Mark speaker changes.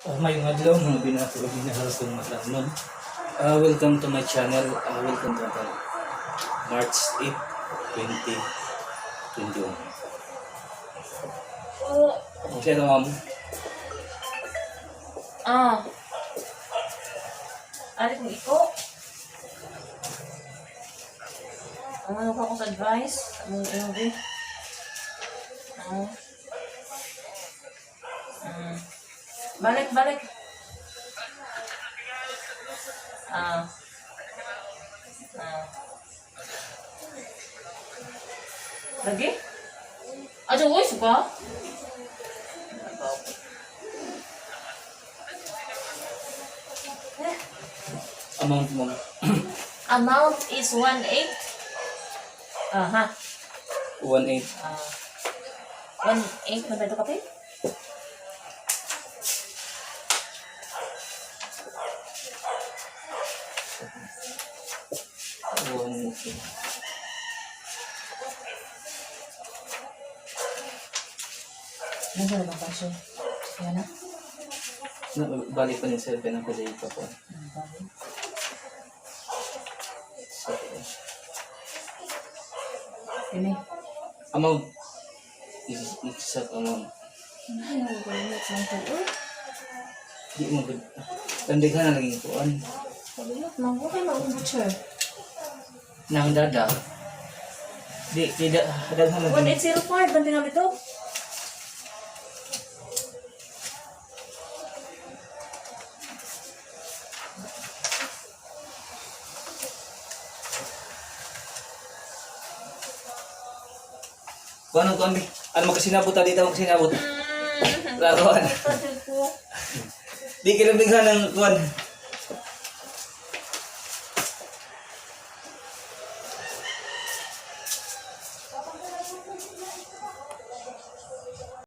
Speaker 1: Mayong adlaw, mga binato ug minahal kong matagnon. Welcome to my channel. Welcome to my channel. March 8, 2021. Okay na, ma'am.
Speaker 2: Ah. Ari kong iko. Ang ano ka ko sa advice? Ang ano di? Ah. Balik, balik. Ah. Ah. Lagi? Ah, 저거 있을까?
Speaker 1: Amount, ma'am.
Speaker 2: Amount is 1.8. Aha.
Speaker 1: 1.8.
Speaker 2: Ah. 1.8 na ba ito kape?
Speaker 1: 1.8.
Speaker 2: Nasa na bang kasyo? Yan na.
Speaker 1: Na, balik pa ni 7 ang kasi pa po. So,
Speaker 2: Ini.
Speaker 1: Amount is exact amount.
Speaker 2: Ay, nagugulat lang ko. Uy,
Speaker 1: Di mo good. Tandighan na naging kuan.
Speaker 2: kalimot man ko kay maong butcher.
Speaker 1: Nang dada. Di, tidak daghan lagi.
Speaker 2: 1805, banting namin ito.
Speaker 1: Kuan ko ambi. Ano makasinabot ta dito, makasinabot. Laruan.
Speaker 2: Pwede ko.
Speaker 1: Di kinabighan ng kuan.